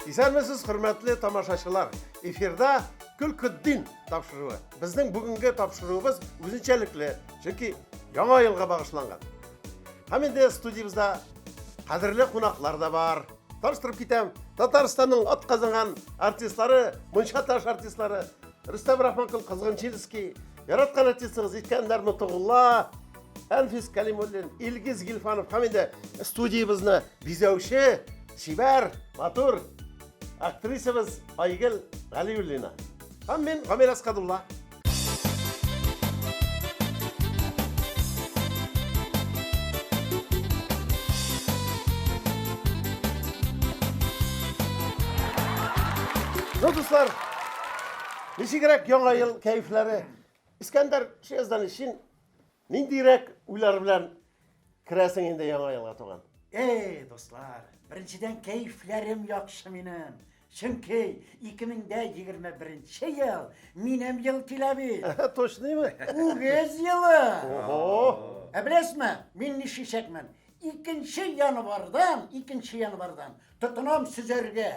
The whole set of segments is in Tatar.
Исәнмесез, хөрмәтле тамашачылар. Эфирда Көлкөддин тапшыруы. Безнең бүгенге тапшыруыбыз үзенчәлекле, чөнки Яңа елга багышланган. Һәм инде студиябездә кадерле кунаклар да бар. Таныштырып китәм. Татарстанның ат казанган артистлары, Мунча таш артистлары Рөстәм Рахманкул Кызгынчинский, яраткан артистыгыз Искәндәр Мотыгулла, Әнфис Калимуллин, Илгиз Гилфанов һәм инде студиябезне бизәүче, чибәр, матур актрисабыз Айгөл Галиуллина. Һәм мин Гамил Әскадулла. Ну, дуслар, ничегрәк яңа ел кәефләре? Искәндәр Шездан син ниндирәк уйлар белән керәсең инде яңа елга туган? Эй, дуслар, беренчедән кәефләрем яхшы минем. Чөнки 2021 ел минем ел килә бит. Точныймы? Үгез елы. Ого! Ә беләсезме, мин нишләячәкмен? 2 январьдан, 2 январьдан тотынам сөзәргә.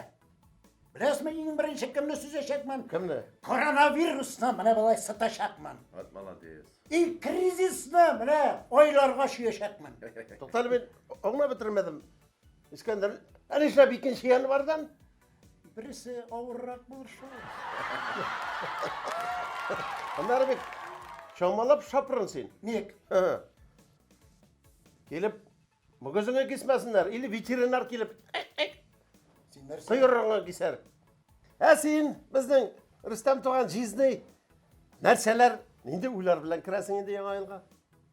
Беләсезме, иң беренче кемне сөзәчәкмен? Кемне? Коронавирусны менә болай сытачакмын. Вот молодец. И кризисны менә айларга чөячәкмен. Туктале, мин аңлап бетермәдем. Искәндәр, ә нишләп икенче январьдан? Берсе авыррак булыр шул. Аннары бит чамалап шапырын син. Ник? Килеп, мөгезеңне кисмәсеннәр, или ветеринар килеп, Син нәрсә? Койрыгыңны кисәр. Ә син, безнең Рөстәм туган җизни, нәрсәләр, нинди уйлар белән керәсең инде яңа елга?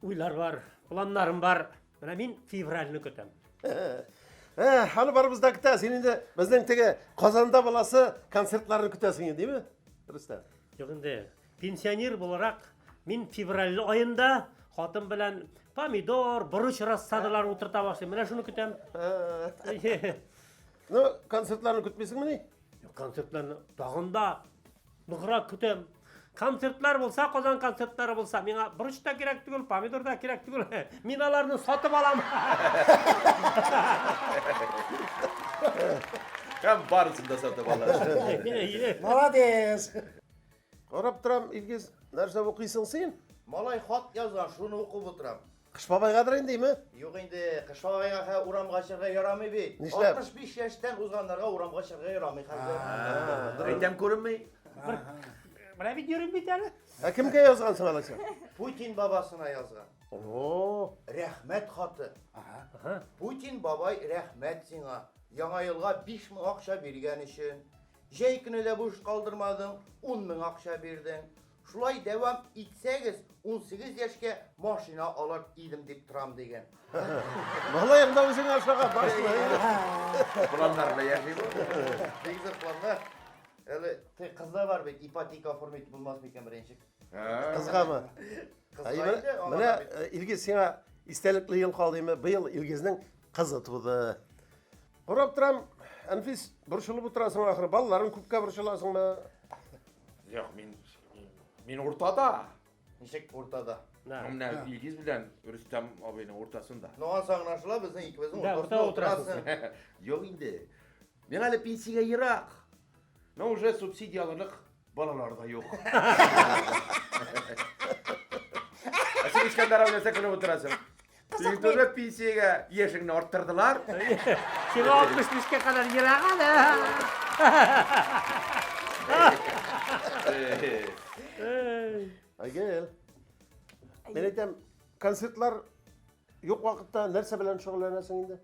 Уйлар бар, планнарым бар. Менә мин февральне көтәм. Э, аны барыбыз да көтә. Син инде безнең теге Казанда буласы концертларны көтәсең инде, димме, Рөстәм? Юк инде, пенсионер буларак мин февраль аенда хатын белән помидор, борыч рассадалары утырта башлыйм. Менә шуны көтәм. Ну, концертларны көтмисеңмени? Юк, концертларны тагын да ныграк көтәм. Концертлар булса, Казан концертлары булса, миңа борыч та кирәк түгел, помидор да кирәк түгел. Мин аларны сатып алам. Һәм барысын да сатып ала. Молодец. Карап торам, Илгиз, нәрсә укыйсың син? Малай хат язган, шуны укып утырам. Кыш бабайгадыр инде, име? Юк инде, Кыш бабайга хәзер урамга чыгарга ярамый бит. Нишләп? 65 яшьтән узганнарга урамга чыгарга ярамый хәзер. Әйтәм күренми. Менә бит йөрим бит әле. Ә кемгә язгансың алайса? Путин бабасына язган. О, Рәхмәт хаты. Путин бабай, рәхмәт сиңа. Яңа елга 5000 акча биргән өчен. Җәй көне дә буш калдырмадың, 10000 акча бирдең. Шулай дәвам итсәгез, 18 яшькә машина алыр идем дип торам дигән. Малаең да үзеңә ошаган башлы. Планнар белән яши бу. Бик зур планнар. Әле теге кызда бар бит, ипотека оформить булмас микән беренче? Кызгамы? Кызга инде, аңа Менә да бит. Илгиз, сиңа истәлекле ел калдымы? Быел Илгизнең кызы туды. Карап торам, Әнфис, борчылып утырасың ахры. Балаларың күпкә борчыласыңмы? Юк, мин мин уртада. Ничек уртада? Менә Илгиз белән Рөстәм абыйның уртасында. Ну, ансы аңлашыла, безнең икебезнең Да, уртасында уртада утырасың. утырасың. Юк инде. Миңа әле пенсиягә ерак. Но уже субсидия алырлык балалар да юк. Ә син Искәндәр абый нәрсә көлеп утырасың? Син тоже пенсиягә яшеңне арттырдылар. Сиңа 65-кә кадәр ерак әле. Айгөл. Мин әйтәм, концертлар юк вакытта нәрсә белән шөгыльләнәсең инде?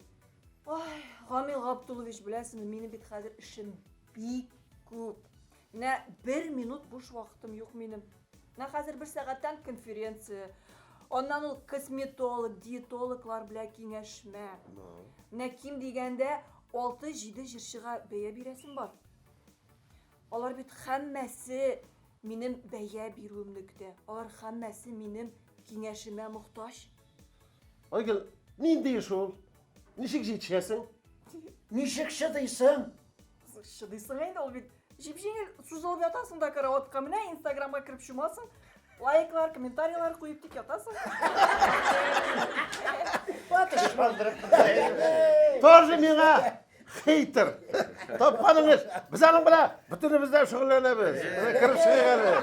Ай, Гамил Габдуллович, беләсеңме, минем бит хәзер эшем бик күп. Менә бер минут буш вакытым юк минем. Менә хәзер бер сәгатьтән конференция. Аннан ул косметолог, диетологлар белән киңәшмә. Менә ким дигәндә 6-7 җырчыга бәя бирәсем бар. Алар бит һәммәсе минем бәя бирүемне көтә. Алар һәммәсе минем киңәшемә мохтаҗ. Айгөл, нинди эш ул? Ничек җитешәсең? Ничек чыдыйсың? Чыдыйсың инде, ул бит җип-җиңел сузылып ятасың да караватка менә Инстаграмга кереп чумасың, лайклар, комментарийлар куеп тик ятасың. Тоже миңа Хейтер. Тапканың эш. Без аның белән бөтенебез дә шөгыльләнәбез. Менә кереп чыгыйк әле.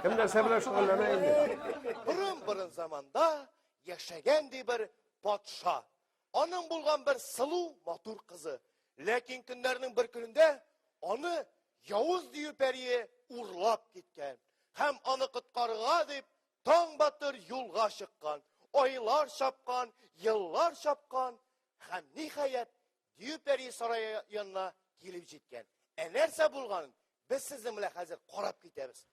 Кем нәрсә белән шөгыльләнә инде? Борын-борын заманда яшәгән ди бер патша. Аның булган бер сылу, матур кызы. Ләкин көннәрнең бер көнендә аны явыз дию пәрие урлап киткән. Һәм аны коткарырга дип таң батыр юлга чыккан. Айлар чапкан, еллар чапкан һәм ниһаять дию пәрие сарае янына килеп җиткән. Ә нәрсә булганын без сезнең белән хәзер карап китәбез.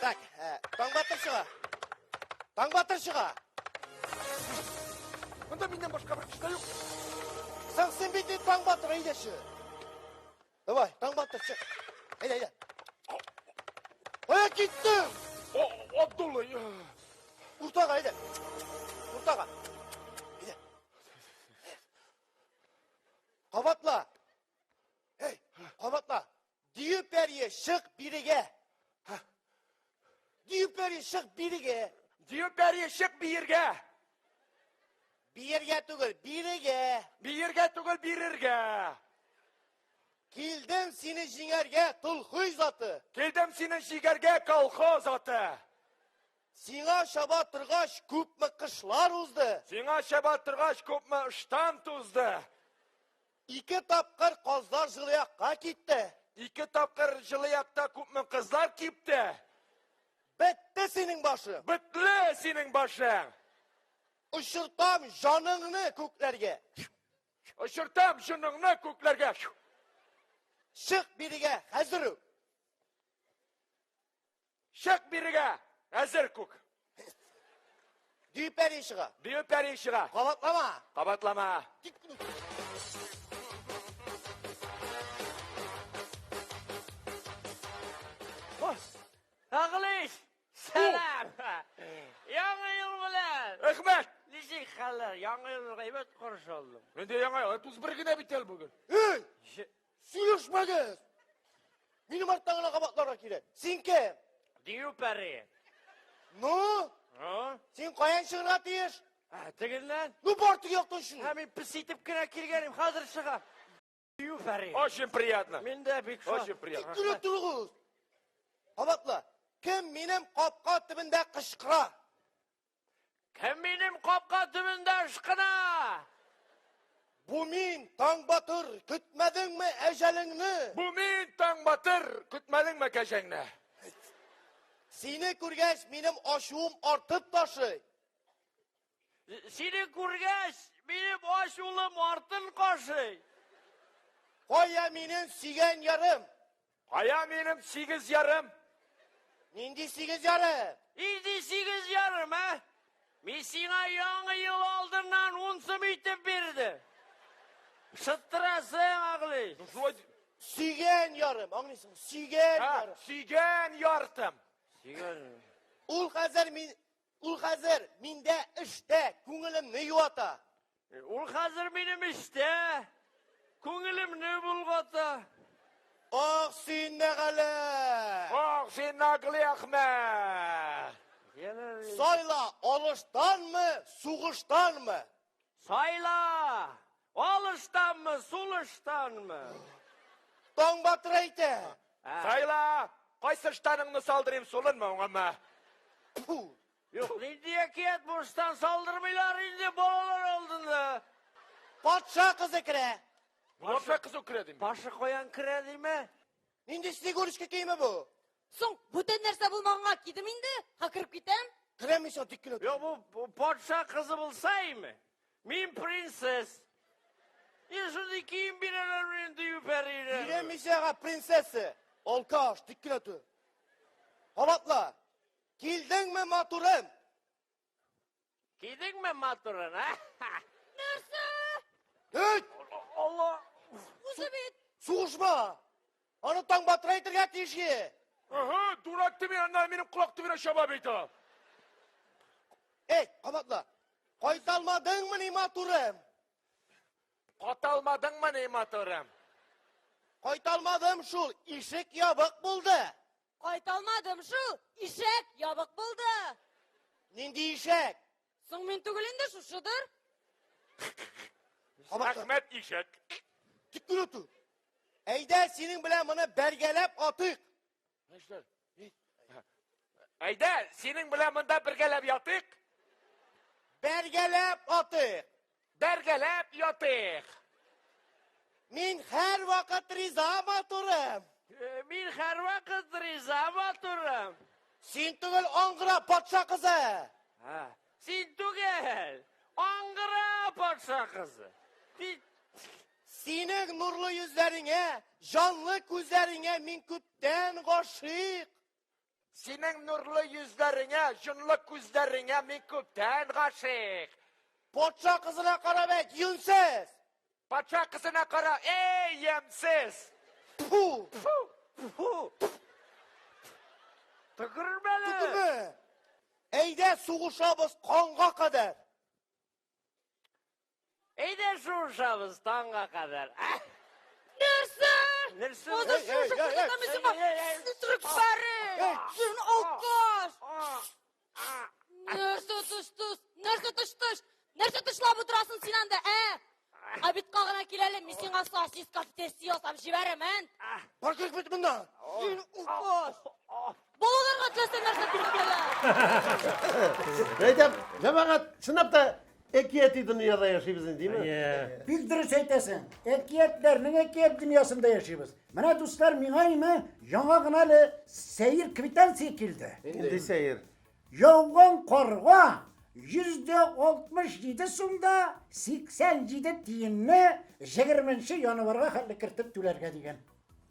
Так, э, Таңбатыр чыга. Таңбатыр чыга. Монда миннән башка бер кеше дә юк. Соң син бит Таңбатыр, әйдәче. Давай, Таңбатыр чык. Әйдә, әйдә. Кая киттең? О, Абдулла. Уртага, әйдә. Уртага. Әйдә. Кабатла. Эй, кабатла. Дию пәрие чык бирегә. Дию пәрие чык бирегә. Дию пәрие чык биергә. Биергә түгел, бирегә. Биергә түгел, бирергә. Килдем сине җиңәргә, тулхуй заты. Килдем сине җигәргә, колхоз аты. Сиңа чаба торгач, күпме кышлар узды. Сиңа чаба торгач, күпме ыштан тузды. Ике тапкыр казлар җылы якка китте. Ике тапкыр җылы якта күпме кызлар кипте. Бетте синең башың. Бетле синең башың. Очыртам җаныңны күкләргә. Очыртам җаныңны күкләргә. Чык бирегә хәзер үк. Чык бирегә, әзер күк. Дию пәрие чыга. Дию пәрие чыга. Кабатлама. Кабатлама. Әгълиш! Сәлам! Яңа ел белән! Рәхмәт! Ничек хәлләр? Яңа елны әйбәт каршы алдым. Инде яңа ел, 31 генә бит әле бүген. Эй! Сөйләшмәгез! Минем арттан гына кабатларга кирәк. Син кем? Дию пәрие. Ну? А? Син каян чыгарга тиеш? Ә, тегеннән? Ну бар теге яктан шуны. Ә мин пес итеп кенә килгәнем, хәзер чыгам. Дию пәрие. Очень приятно. Мин дә бик шат. Очень приятно. Тик кенә торыгыз. Кабатла. Кем минем капка төбендә кычкыра? Кем минем капка төбендә ышкына? Бу мин, таң батыр, көтмәдеңме әҗәлеңне? Бу мин, таң батыр, көтмәдеңме кәҗәңне? Сине күргәч, минем ачуым артып ташый. Сине күргәч, минем ачулым артын кашый. Кая минем сөйгән ярым? Кая минем 8,5? Нинди 8,5? Инде 8,5, ә? Мин сиңа яңа ел алдыннан 10 сум итеп бирдем. Шыттырасың, Аглый. Ну, шулай Сөйгән ярым, аңлыйсың? Сөйгән ярым. Сөйгән яртым. Сөйгән. Ул хәзер мин Ул хәзер миндә эштә күңелемне юата. Ул хәзер минем эштә күңелемне болгата. Ах, син нәгалә! Ах, син наглый Әхмәт! Сайла, алыштанмы, сугыштанмы? Сайла! Алыштанмы, сулыштанмы? Таң батыр әйтә. Сайла! Кайсы штаныңны салдырыйм, сулынмы, уңымы? Фу. Юк, нинди әкият бу штан салдырмыйлар инде балалар алдында. Патша кызы керә. Патша кызы керә дим. Башы каян керә диме? Нинди Снегурочка киеме бу? Соң, бүтән нәрсә булмаганга кидем инде. Ха кереп китәм. Керәм мин сиңа тик кенә. Юк, бу патша кызы булса име? Мин принцесс. И шундый кием бирәләр мин дию пәрине. Бирәм мин сиңа принцесса. Алкаш, тик кенә тор. Кабатла. Килдеңме, матурым? Килдеңме, матурым, ә? Нәрсә? Эт! Алла! Үзе бит. Сугышма! Аны таң батыр әйтергә тиеш. Ага, дурак ты мин, аннары минем колак төбенә чаба бит ул. Эй, кабатла. Кайта алмадыңмыни, матурым? Кайта алмадыңмыни, матурым? Кайта алмадым шул, ишек ябык булды. Кайта алмадым шул, ишек ябык булды. Нинди ишек? Соң мин түгел инде, шушыдыр. Рәхмәт, ишәк. Тик минуту. Әйдә, синең белән моны бәргәләп атыйк. Әйдә, синең белән монда бергәләп ятыйк. Бәргәләп атыйк. Бәргәләп ятыйк. Мин һәрвакыт риза, матурым. Э, Мин һәрвакыт риза, матурым. Син түгел, аңгыра патша кызы. Һа, Син түгел, аңгыра патша кызы. Син Синең нурлы йөзләреңә, җанлы күзләреңә мин күптән гашыйк. Синең нурлы йөзләреңә, җонлы күзләреңә мин күптән гашыйк. Патша кызына карап әйт, юнсез. Патша кызына кара, эй, ямьсез. Фу! Фу, фу. Төкермә әле. Төкермә. Әйдә сугышабыз канга кадәр. Әйдә шуышабыз таңга кадәр. Ә? Нәрсә? Нәрсә? Хәзер Эй, эй, шуышып эй, күрсәтәм мин сиңа. эй, эй, эй. Сөтрек бәре. Син алкаш. Нәрсә тыш-тыш? Нәрсә тыш-тыш? Нәрсә тышлап утырасың син анда, ә? Обедка гына кил әле, мин сиңа сосиска в тесте ясап җибәрәмен. Бар кит бит моннан. Син алкаш. Балаларга теләсә нәрсә күрсәтәләр. Әйтәм, җәмәгать, чынлап та әкияти дөньяда яшибез инде, димме? Әйе. Бик дөрес әйтәсең. Әкиятләрнең әкият дөньясында яшибез. Менә дуслар, миңа име яңа гына әле сәер квитанция килде. Инде сәер. Яуган карга 167 сум да 87 тиенне 20 январьга хәтле кертеп түләргә дигән.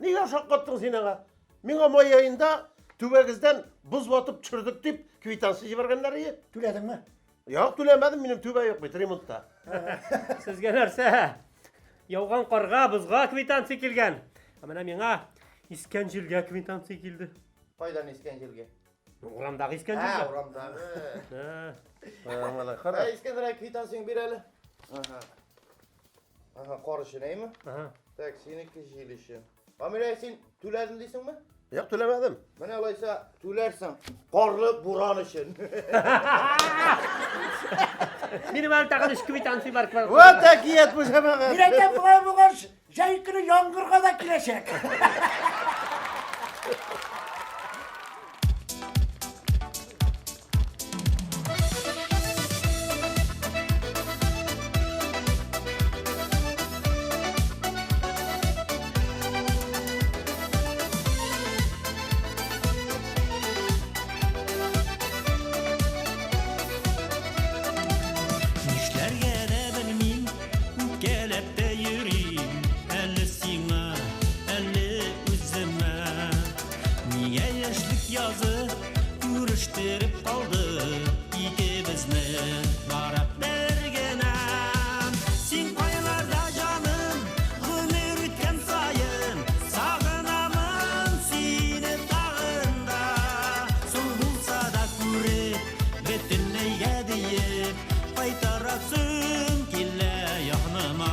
Нигә шаккаттың син аңа? Миңа май аенда түбәгездән боз ватып төшердек дип квитанция җибәргәннәр иде. Түләдеңме? Юк, түләмәдем, минем түбә юк бит ремонтта. Сезгә нәрсә? Яуган карга, бозга квитанция килгән. Ә менә миңа искән җилгә квитанция килде. Кайдан искән җилгә? Урамдагы искән Ә, җилгә. урамдагы. Ә, Ә, малай, кара. Ә, Искәндәр, квитанцияңне бир әле. Ага. Ага, кар өчен, әйме? Ага. Так, синеке җил өчен. Амир, син түләдем дисеңме? Юк, түләмәдем. Менә алайса түләрсең. Карлы буран өчен. Минем әле тагын өч квитанция бар. Вот әкият бу җәмәгать. Мин әйтәм, болай булгач, җәй көне яңгырга да киләчәк. Нишләргә дә белмим, үпкәләп тә йөрим, әле сиңа, әле үземә. Нигә яшьлек язы күрештереп калды икебезне бара бер генә. Син кайларда, җаным, гомер үткән саен, сагынамын сине тагын да. Соң булса да күреп, бөтенләйгә диеп, кайтарасым килә яныма.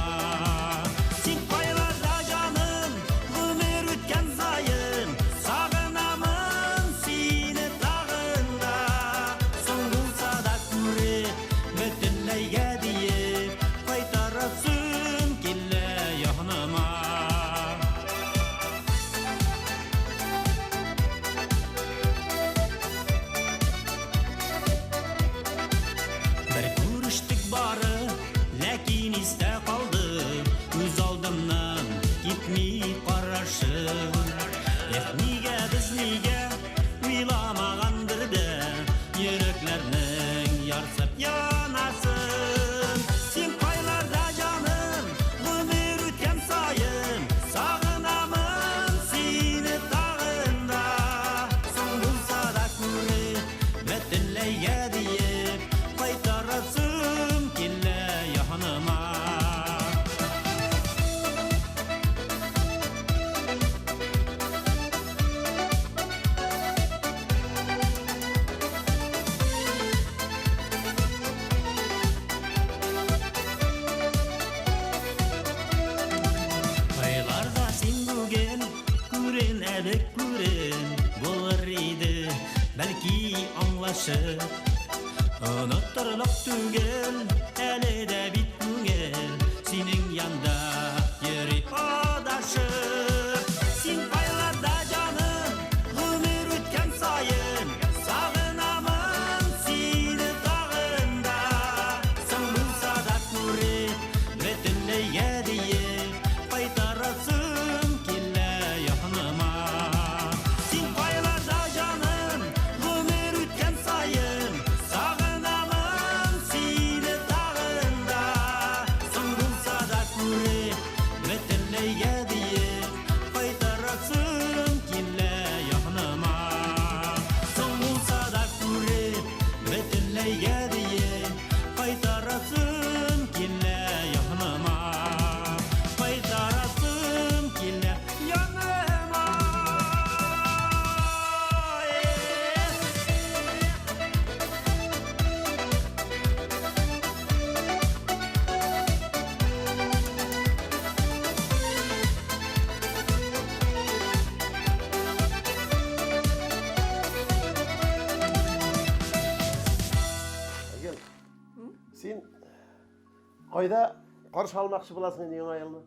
Син кайларда, җаным, гомер үткән саен, сагынамын сине тагын да. Соң булса да күреп, бөтенләйгә диеп, кайтарасым килә яныма. Бер күрештек бары, ләкин истә калды, күз алдымнан китми карашы. Эх, нигә без нигә уйламагандыр да, йөрәкләрнең ярсып янасын. Син кайларда, җаным, гомер үткән саен, сагынамын сине тагын да. Соң булса да күреп, бөтенләйгә диеп, кайтарасым килә яныма. Кайларда син бүген, күрен әле күрен, булыр иде, бәлки аңлашып. Оныттырлар Онытырлык түгел, әле дә бит күңел синең янда йөри адашып. Син кайларда, җаным, гомер үткән саен сагынамын сине тагын да. Соң булса да күреп, бөтенләйгә диеп кайтарасым килә яныма. Син кайларда, җаным, гомер үткән саен сагынамын сине тагын да. Соң булса да күреп, бөтенләйгә диеп кайтарасым килә яныма. Соң булса да күреп, бөтенләйгә диеп кайтарасым килә яныма. Кайтарасым килә яныма. Айгөл, син кайда каршы алмакчы буласың инде Яңа елны?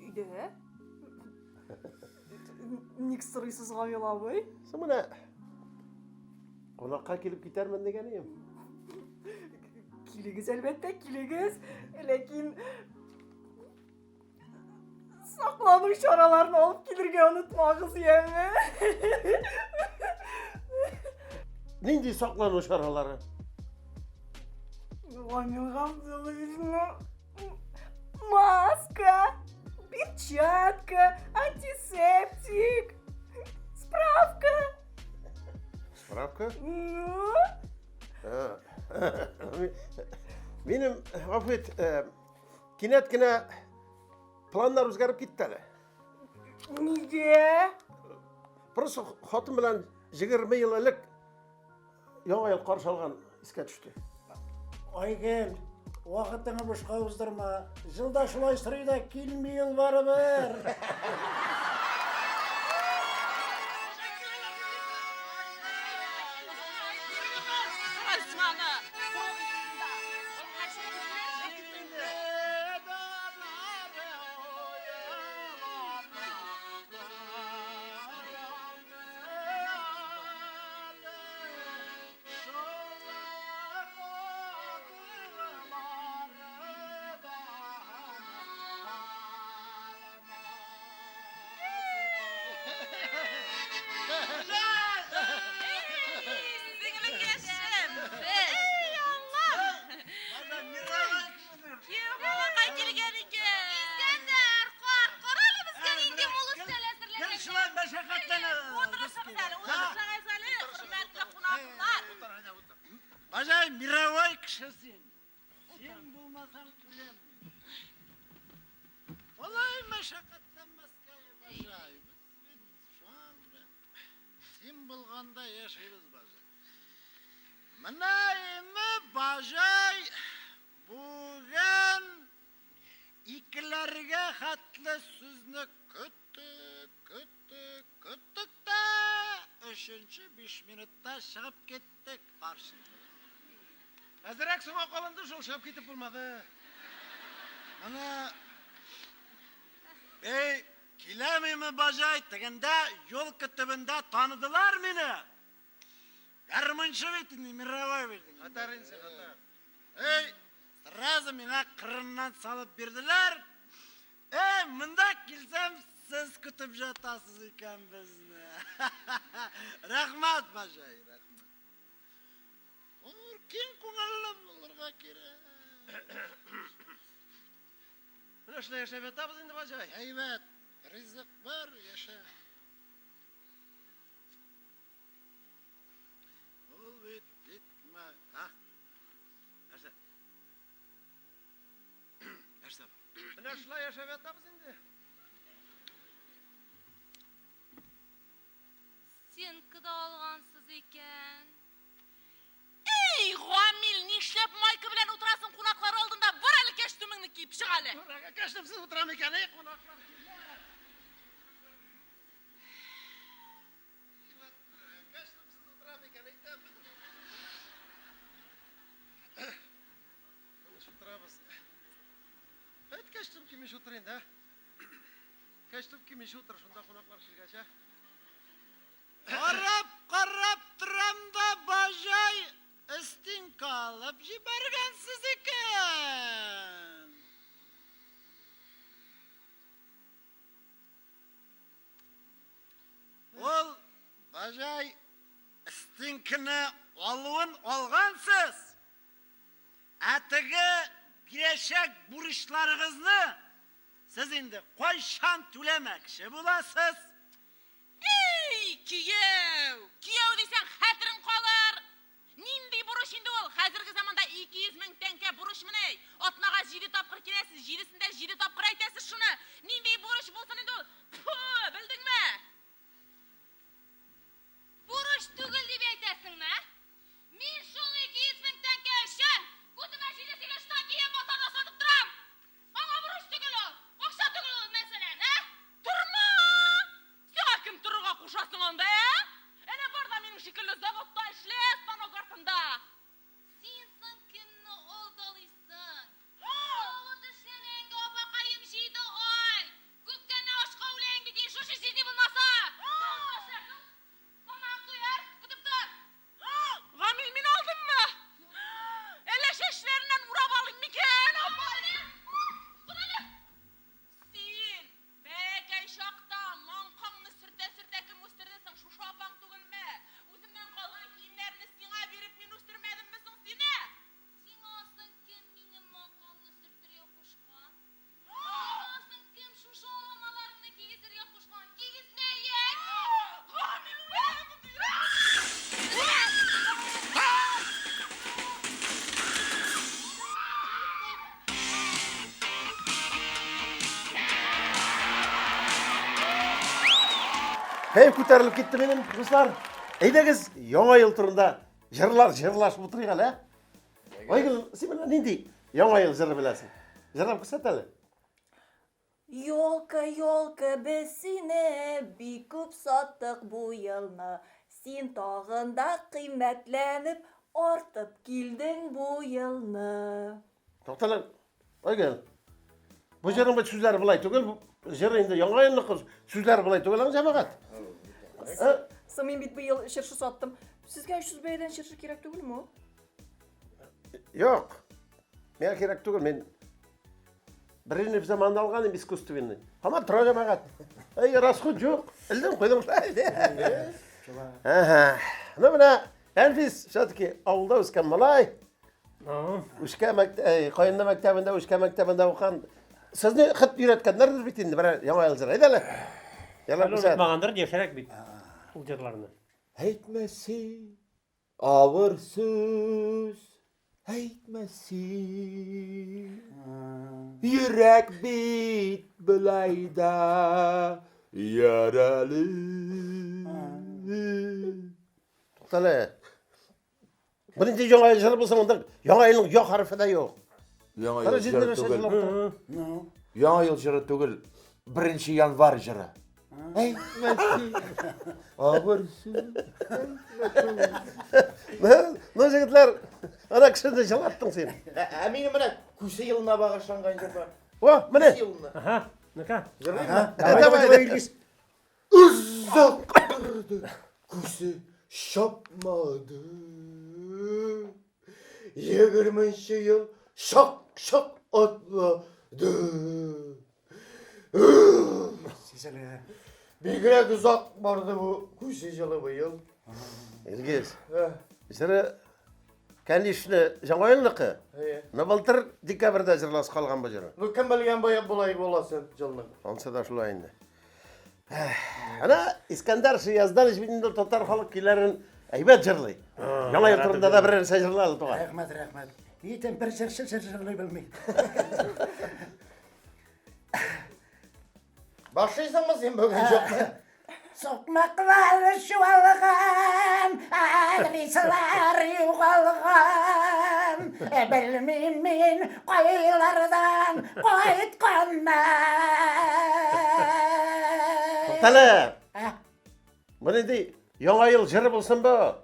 Өйдә? Ник сорыйсыз, Гамил абый? Соң менә кунакка килеп китәрмен дигән идем. Килегез, әлбәттә, килегез. Ләкин саклану чараларын алып килергә онытмагыз, яме. Нинди саклану чаралары? Гамил Габдуллович, ну, маска, перчатка, антисептик, справка. Справка? Ну? Минем, гафу ит, кинәт кенә планнар үзгәреп китте әле. Нигә? Просто хатын белән 20 ел элек Яңа ел каршы алган искә төште. Айгөл, вакытыңны бушка уздырма. Җылда шулай сорый да килми ул барыбер. Бажай, мировой кеше син. Син булмасаң үләм. Алай мәшәкатьләнмәскә, бажай. Без бит шуңа күрә син булганда яшибез, бажай. Менә име, бажай, бүген икеләргә хәтле сүзне көттек, көттек, көттек тә, өченче 5 минутта чыгып киттек каршы. Әзерәк соңга калынды шул, чыгып китеп булмады. Менә Эй, киләмиме, бажай, тегендә елка төбендә таныдылар мине. Гармунчы бит инде, мировой бит. Хәтәр инде, хәтәр. Эй, сразу миңа кырыннан салып бирделәр. Эй, монда килсәм, сез көтеп жатасыз икән безне. Рәхмәт, бажай, рәхмәт. Ул киң күңелле булырга кирәк. Менә шулай яшәп ятабыз инде, бажай. Әйбәт, ризык бар, яшә. Ул бит җитмә, а? Нәрсә? Нәрсә бар? Менә шулай яшәп ятабыз инде. Стенка да алгансыз икән. Эй, Гамил, нишләп майка белән утырасың кунаклар алдында? Бар әле кәчтүмеңне киеп чык әле. Кәчтүмсез утырам икән, эй, кунаклар килә. Кәчтүмсез утырам икән, әйтәм. кимичә утыр инде, ә? Кәчтүм кимичә утыр, шунда кунаклар килгәч, ә? Карап, карап торам да, бажай, өстенка алып җибәргәнсез икән. Ул, бажай, стенканы алуын алгансыз, ә теге бирәчәк бурычларыгызны сез инде кайчан түләмәкче буласыз? Эй, кияү! Кияү дисәң, хәтерең калыр! Нинди бурыч инде ул? Хәзерге заманда 200 мең тәңкә бурычмыни? Атнага җиде тапкыр киләсез, җидесендә җиде тапкыр әйтәсез шуны. Нинди бурыч булсын инде ул? Тфү, белдеңме? Бурыч түгел дип әйтәсеңме, ә? Мин шул 200 мең тәңкә өчен күтемә җиде-сигез штан кием базарда сатып торам. Аңа бурыч түгел ул, акча түгел ул, мәсәлән, ә? Торма! Сиңа кем торырга куша соң анда, ә? Әнә бар да минем шикелле заводта эшлә, станок артында. Син соң кемне алдалыйсың? Завод эшләмәгәнгә апакаем җиде ай! Күптәннән ачка үләем бит инде шушы җиде булмаса! Заводта эшләрсең, тамагың туяр, көтеп тор! Гамил, мин алдыммы? Әллә чәчләреннән урап алыйм микән, апа? Син бәләкәй чакта маңкаңны сөртә-сөртә кем үстерде соң? Шушы апаң түгелме? Үземнән калган киемнәрне сиңа биреп мин үстермәдемме соң сине? Сиңа соң кем минем маңкамны сөртергә кушкан? Сиңа соң кем шушы аламаларыңны кигезергә кушкан? Кигезмәек! Кәеф күтәрелеп китте минем, дуслар. Әйдәгез, яңа ел турында җырлар җырлашып утырыйк әле, ә? Айгөл, син менә нинди Яңа ел җыры беләсең? Җырлап күрсәт әле. Ёлка, ёлка, без сине бик күп саттык бу елны. Син тагын да кыйммәтләнеп, артып килдең бу елны. Туктале, Айгөл. Бу җырның бит сүзләре болай түгел. Бу җыр инде яңа елныкы сүзләре болай түгел, аның җәмәгать. Ә? Соң мин бит быел чыршы саттым. Сезгә 300 бәядән чыршы кирәк түгелме ул? Юк. Миңа кирәк түгел, мин Брежнев заманында алган идем искусственный. Һаман тора җәмәгать. Әй, расход юк. Элдем куйдым шулай. Ага. Ну менә Әлфис все-таки авылда үскән малай. Үскән мәктәп, Каенлы мәктәбендә, үскән мәктәбендә укыган. Сезне хет өйрәткәннәрдер бит инде, берәр яңа ел җыры. Әйдә әле. Ялан онытмагандыр, яшәрәк бит ул җырларны. Әйтмә син, Авыр сүз әйтмә син. Йөрәк бит болай да яралы. Туктале. Беренче яңа ел җыры булса, монда яңа елның я хәрефе дә юк. Яңа ел җыры түгел. Яңа ел җыры түгел. Беренче январь җыры. Авыр Ну, җегетләр, ана кешене җылаттың син. Ә минем менә күсе елына багышланган җыр бар. О, менә. Ага, ну-ка. Җырлыйммы? Давай, давай, Илгиз. Озак торды, күсе чапмады. Егерменче ел шак-шак атлады. Сизелә. Бигрәк озак барды бу күсе җылы быел. Илгиз, җыры, конечно, яңа елныкы. Но былтыр декабрьдә җырласы калган бу җыры. Ну кем белгән бая болай буласын җылның. Ансы да шулай инде. Ана Искәндәр Шияздан бит инде татар халык көйләрен әйбәт җырлый. Яңа ел турында да берәр нәрсә җырла әле, туган. Рәхмәт, рәхмәт. Итем бер җырчы җыр җырлый белми. Башлыйсыңмы син бүген юкмы? Сукмаклар чуалган, адреслар югалган. Белмим мин кайлардан кайтканнар. Туктале. Бу нинди Яңа ел җыры булсын бу?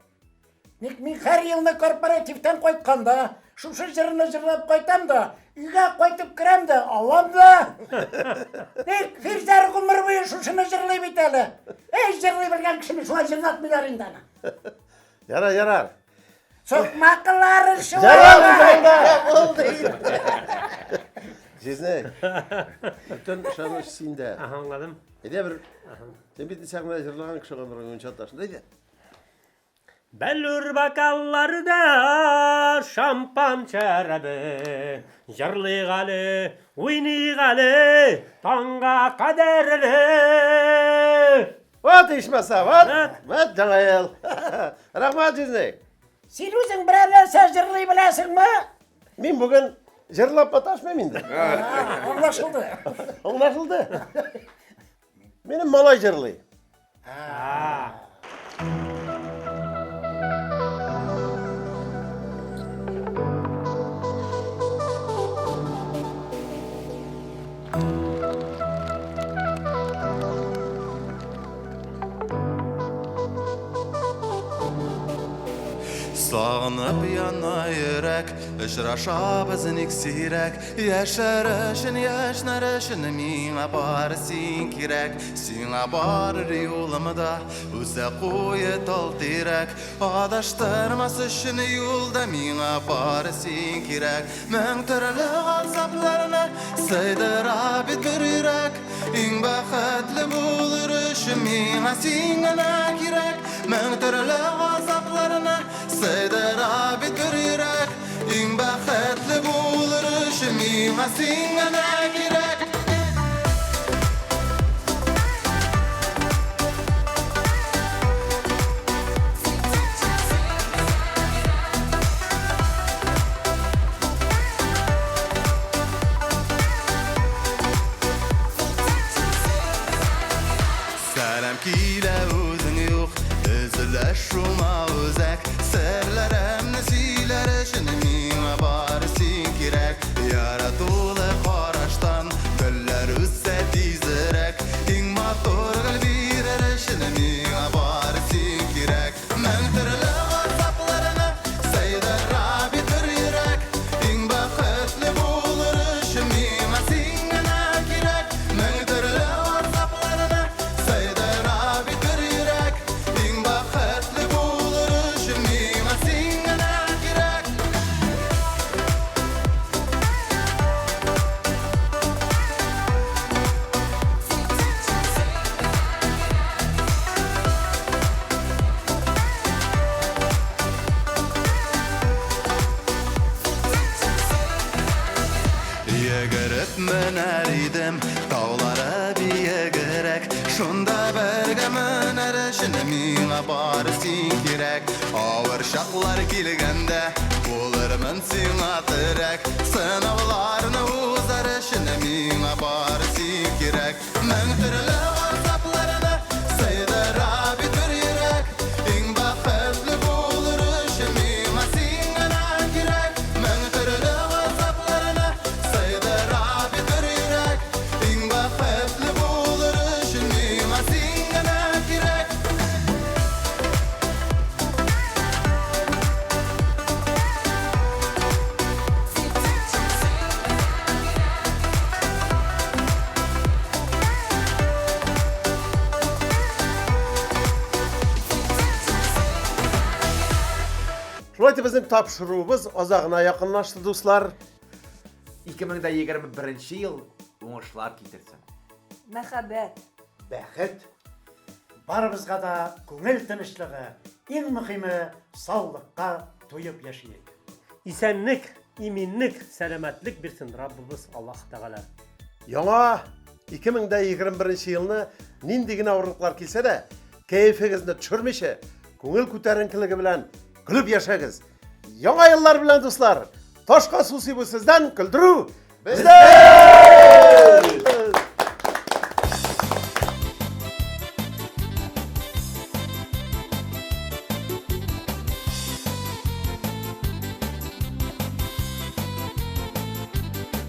Ник мин һәр елны корпоративтан кайтканда шушы җырны җырлап кайтам да, Өйгә кайтып керәм дә, авам да. Эй, Фирзәр гомер буе шушыны җырлый бит әле. Эй, җырлый белгән кешене шулай җырлатмыйлар инде аны. Ярар, ярар. Сукмаклары Ярар, шулай. булды. Җизни. Бөтен ышаныч синдә. Ага, аңладым. Әйдә бер. Син бит сәхнәдә җырлаган кеше гомерең буенча ташында. Әйдә. Бәллүр бокалларда шампан шәрабе, Җырлыйк әле, уйныйк әле, таңга кадәрле. Вот ичмаса, вот, вот Яңа ел. Рәхмәт, җизни. Син үзең берәр нәрсә җырлый беләсеңме? Мин бүген җырлап маташмыйм инде. Аңлашылды. Аңлашылды. Минем малай җырлый. Сагынып яна йөрәк, очрашабыз ник сирәк. Яшәр өчен, яшьнәр өчен миңа бары син кирәк. Сиңа барыр юлымда үсә куе тал тирәк. Адаштырмас өчен юлда миңа бары син кирәк. Мең төрле газапларны сыйдыра бит бер йөрәк. Иң бәхетле булыр өчен миңа син генә кирәк. Мең төрле газапларны сыйдыра бит бер йөрәк. Иң бәхетле булыр өчен миңа син генә кирәк. Сәлам килә үзең юк, өзелә шуңа үзәк. Серләремне сөйләр өчен миңа бары син кирәк. Яратулы караштан гөлләр үсә тизрәк. Иң матур гөл бирер өчен миңа бары син кирәк. Мең төрле газапларны сыйдыра бит бер йөрәк. Иң бәхетле булыр өчен миңа син генә кирәк. Мең төрле газапларны сыйдыра бит бер йөрәк. Иң бәхетле булыр өчен миңа син генә кирәк. Йөгереп менәр идем таулары биегрәк. Шунда бергә менәр өчен миңа бары син кирәк. Авыр чаклар килгәндә булырмын сиңа терәк. Сынауларны узар өчен миңа бары син кирәк. Мең төрле газапларны сыйдыра бит бер йөрәк. Иң бәхетле булыр өчен миңа син генә кирәк. Мең төрле газапларны сыйдыра бит бер йөрәк. Иң бәхетле булыр өчен миңа син генә кирәк. Шулай итеп безнең тапшыруыбыз азагына якынлашты, дуслар. 2021 ел уңышлар китерсен. Мәхәббәт. Бәхет. Барыбызга да күңел тынычлыгы, иң мөһиме саулыкка туеп яшиек. Исәнлек, иминлек, сәламәтлек бирсен Раббыбыз Аллаһ Тәгалә. Яңа 2021 елны нинди генә авырлыклар килсә дә, кәефегезне төшермичә, күңел күтәренкелеге белән көлеп яшәгез. Яңа еллар белән, дуслар! Ташка су сибү сездән, көлдерү бездән!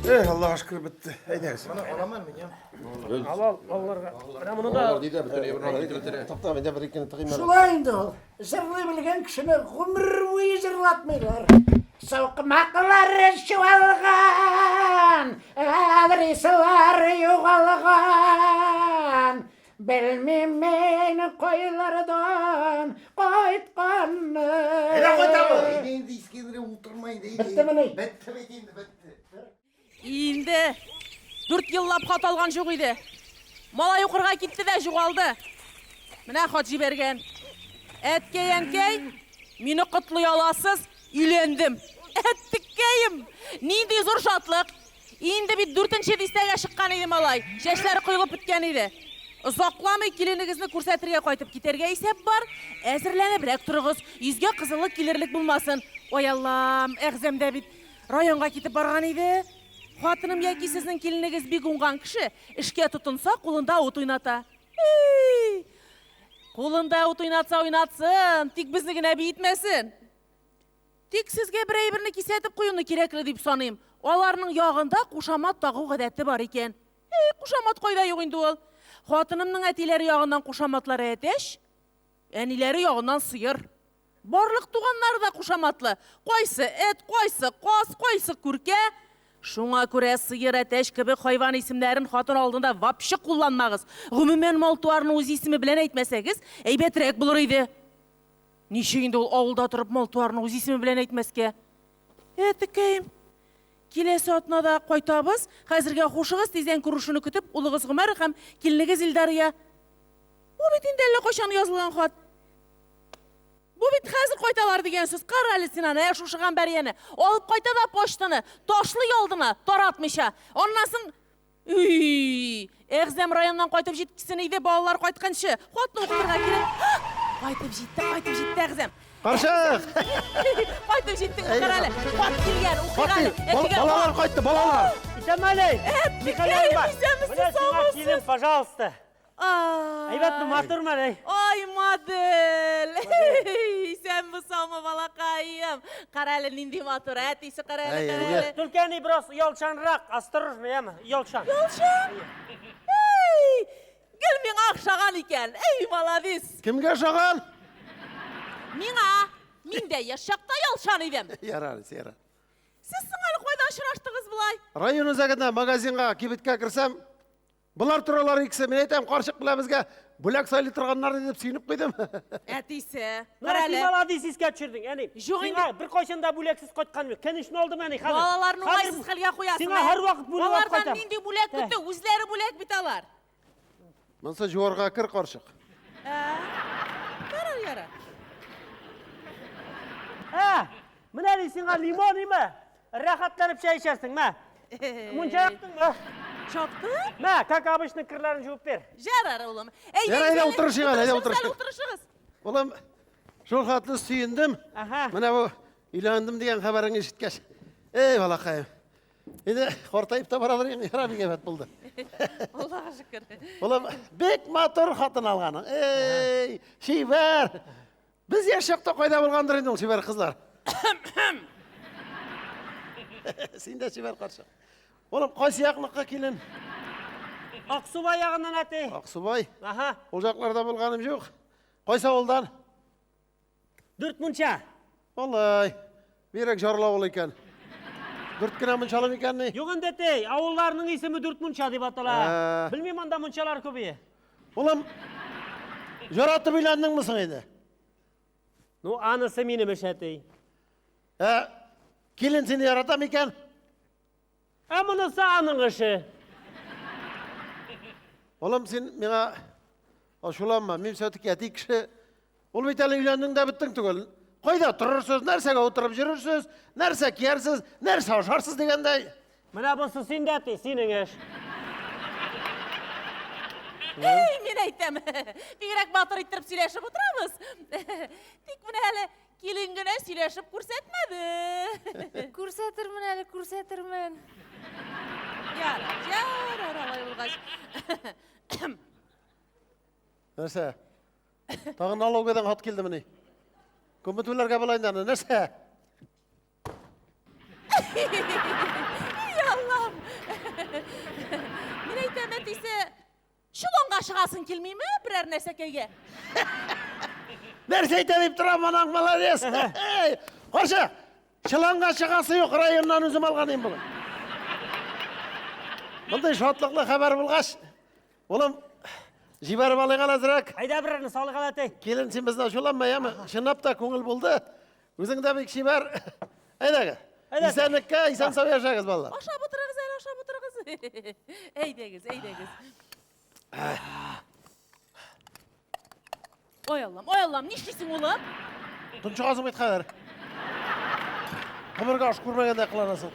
Эх, Аллаһка шөкер бетте. Әйдәгез. Ал, ал, балаларга. Менә моны да Тукта, мин дә бер икене тыгыйм әле. Шулай инде ул. Җырлый белгән кешене гомер буе җырлатмыйлар. Сукмаклар чуалган, адреслар югалган. Белмим мин кайлардан кайтканны. Әйдә кайтабыз. Әйдә инде Искәндәр утырма инде. Беттемени? Бетте бит инде, бетте. Инде дүрт еллап хат алган юк иде. Малай укырга китте дә югалды. Менә хат җибәргән. Әткәй, әнкәй, мине котлый аласыз, өйләндем. Әттеккәем, нинди зур шатлык. Инде бит дүртенче дистәгә чыккан иде малай. Чәчләре коелып беткән иде. Озакламый киленегезне күрсәтергә кайтып китәргә исәп бар. Әзерләнебрәк торыгыз, йөзгә кызыллык килерлек булмасын. Ой Аллам, Әгъзәм дә бит Районга китеп барган иде. Хатыным яки сезнең киленегез бик уңган кеше, эшкә тотынса, кулында ут уйната. Эй! Кулында ут уйнатса уйнатсын, тик безне генә биетмәсен. Тик сезгә бер әйберне кисәтеп куюны кирәкле дип саныйм. Аларның ягында кушамат тагу гадәте бар икән. Эй, кушамат кайда юк инде ул? Хатынымның әтиләре ягыннан кушаматлары әтәч, Әниләре ягыннан сыер. Барлык туганнары да кушаматлы. Кайсы эт, кайсы каз, кайсы күркә. Шуңа күрә сыер, әтәч кебек хайван исемнәрен хатын алдында вообще кулланмагыз. Гомумән, мал-туарны үз исеме белән әйтмәсәгез, әйбәтрәк булыр иде. Ничек инде ул авылда торып мал-туарны үз исеме белән әйтмәскә? Әтекәем, киләсе атнада кайтабыз. Хәзергә хушыгыз, тиздән күрешүне көтеп, улыгыз Гомәр һәм киленегез Илдария. Бу бит инде әллә кайчан язылган хат. Бу бит хәзер кайталар дигән сүз. Кара әле син аны, ә шушы Гамбәрияне. Алып кайта да почтаны, ташлый алдына, таратмыйча. Аннан соң Уй, Әгъзәм районнан кайтып җиткесен иде, балалар кайтканчы. Хатны укытырга кирәк. Кайтып җитте, кайтып җитте Әгъзәм. Карчык! Кайтып җиттең, кара әле. Хат килгән, укыйк әле. Балалар кайтты, балалар. Исәнме Михаил, исәнмесез, саумысыз? Килен, пожалуйста. Ай. Әйбәтме, матурмы әле? Ай, модель! Исәнме, саумы, балакаем? Кара әле, нинди матур, әтисе, кара әле, кара әле. Только әни бераз оялчанрак, осторожно, яме, оялчан. Оялчан? Эй, гел миңа охшаган икән. Эй, молодец. Кемгә охшаган? Миңа. Мин дә яшь чакта оялчан идем. Ярар, ярар. Сез соң әле кайда очраштыгыз болай? Район үзәгендә магазинга, кибеткә керсәм, Болар торалар икесе, мин әйтәм, карчык белән безгә бүләк сайлый торганнар дип сөенеп куйдым. Әтисе, Ну, кара әти әле. молодец искә төшердең, әни. Юк Сиңа инде. беркайчан да бүләксез кайтканым юк. Конечно алдым әни хәзер. Балаларны Хәзер уңайсыз хәлгә куясың. Сиңа ә? һәрвакыт бүләк алып Алардан кайтам. нинди бүләк Ә. көтте? Үзләре бүләк бит алар. Монысы жуарга кер карчык. Ярар, ярар. Ә, менә ни сиңа лимон име? Рәхәтләнеп чәй эчәрсең, мә. Мунча яктыңмы? Чапты? Мә, как обычно керләрен жуып бир. Ярар, улым. Әйдә, Ярар, әйдә, утырышыйк әле, әйдә, утырышыйк. Утырышыгыз. Улым, шул хәтле сөендем. Ага. Менә бу өйләндем дигән хәбәреңне ишеткәч. Эй, балакаем. Инде картаеп та барадыр инде, ярар, бик әйбәт булды. Аллага шөкер. Улым, бик матур хатын алганың. Эй, чибәр. Без яшь чакта кайда булгандыр инде ул чибәр кызлар. Син дә чибәр карчык. Улым, кайсы якныкы килен? Аксубай ягыннан әти. Аксубай. Аһа. Ул якларда булганым юк. Кайсы авылдан? Дүрт мунча. Алай. Бигрәк җарлы авыл икән. Дүрт кенә мунчалы микән ни? Юк инде әти, авылларның исеме Дүрт мунча дип атала. Ә. Белмим анда мунчалар күбее. Улым, яратып өйләндеңме соң инде? Ну, анысы минем эш, әти. Ә, килен сине ярата микән? Ә монысы аның эше. Улым, син миңа ачуланма. Мин все-таки әти кеше. Ул бит әле өйләндең дә беттең түгел. Кайда торырсыз, нәрсәгә утырып йөрерсез, нәрсә киярсез, нәрсә ашарсыз дигәндәй. Менә бусы син дә әти, синең эш. Эй, мин әйтәм. Бигрәк батыр иттереп сөйләшеп утырабыз. Тик менә әле Килен генә сөйләшеп күрсәтмәде. Күрсәтермен әле, күрсәтермен. Ярар, ярар, алай булгач. Нәрсә? Тагын налоговыйдан хат килдемени? Күпме түләргә була инде аны? Нәрсә? И Аллам! Мин әйтәм, әтисе, Чоланга чыгасың килмиме берәр нәрсәкәйгә? Нәрсә әйтә дип торам, анаң молодец. Карчык, Чыланга чыгасы юк, районнан үзем алган идем бүген. Мондый шатлыклы хәбәр булгач, улым, җибәреп алыйк әле әзрәк. Әйдә берәрне салыйк әле, әти. Килен, син безне ачуланма, яме? Чынлап та күңел булды. Үзең дә бик чибәр. Әйдәгез. Әйдә. Исәнлеккә, исән-сау яшәгез, балалар. Ашап утырыгыз әле, ашап утырыгыз. Әйдәгез, әйдәгез. Ой Аллам, ой Аллам, нишлисең, улым? Тончыгасың бит хәзер. Гомергә аш күрмәгәндәй кыланасың.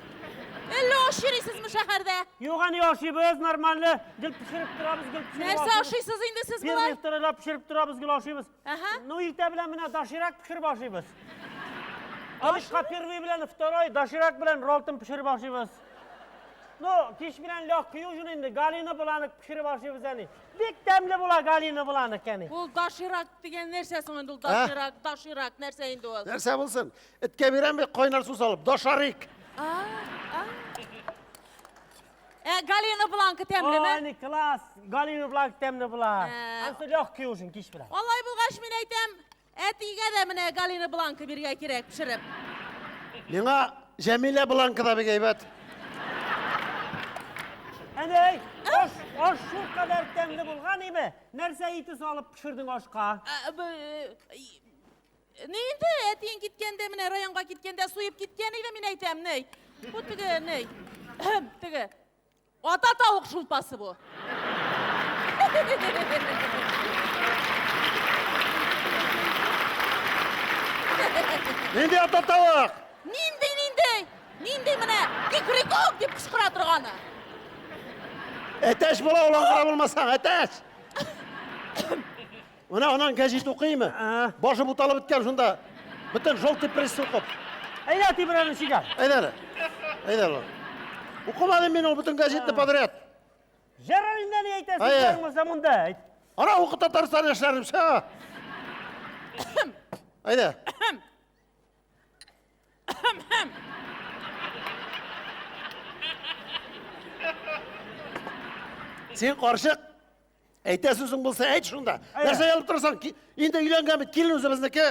Әллә аш йөрисезме шәһәрдә? Юк, әни, ашыйбыз, нормально. Гел пешереп торабыз, гел пешереп Нәрсә ашыйсыз инде сез болай? Первый, второй пешереп торабыз, гел ашыйбыз. Ага. Ну, иртә белән менә доширак пешереп ашыйбыз. Абышка первый белән второй доширак белән ролтон пешереп ашыйбыз. Ну, кич белән легкий ужин инде, галина буланык пешереп ашыйбыз әни. Бик тәмле була галина буланык әни. Ул доширак дигән нәрсә соң инде ул доширак, доширак нәрсә инде ул? Нәрсә булсын? Эткә бирәм бит кайнар су салып. Дошарик. А, а. Ә Галина Бланка тәмлеме? Әни, класс. Галина Бланка тәмле була. Ә. Ансы легкий ужин кич белән. Алай булгач мин әйтәм, әтигә дә менә Галина Бланка бирергә кирәк пешереп. Миңа Җәмилә Бланка да бик әйбәт. Әни, аш, аш шул кадәр тәмле булган име? Нәрсә ите салып пешердең ашка? Ә, б- Ни инде, әтиең киткәндә, менә районга киткәндә суеп киткән иде, мин әйтәм, ни. Бу теге, ни. Теге. Ата тавык шулпасы бу. Нинди ата тавык? Нинди, нинди? Нинди менә кикрикүк дип кычкыра торганы. Әтәч була ул аңгыра булмасаң, әтәч. Менә аннан гәҗит укыймы? Башы буталып беткән шунда. Бөтен желтый пресс укып. Әйдә, әти берәрне чигә. Әйдә әле. Әйдә әле. Укымадым мин ул бөтен гәҗитне подряд. Ярар инде ни әйтәсең, Әйе. икән булса монда. Әйт. Ана укы Татарстан яшьләрен, все. Әйдә. Син карчык, әйтә сүзең булса әйт шунда. Нәрсә ялып торасың? Инде өйләнгән бит, килен үзебезнеке.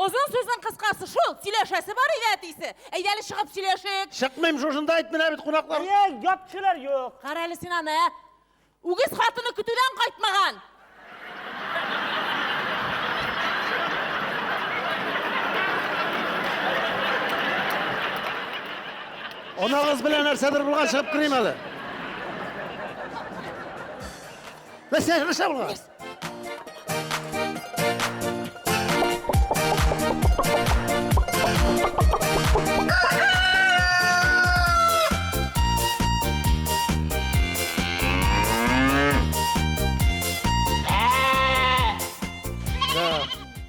Озын сүзнең кыскасы шул, сөйләшәсе бар иде әтисе. Әйдә әле чыгып сөйләшик. Чыкмыйм шушында әйт менә бит кунаклар. Әйе, ят кешеләр юк. Кара әле син аны, ә? Үгез хатыны көтүдән кайтмаган. Анагыз белән нәрсәдер булган чыгып керим әле. Нәрсә, нәрсә булган?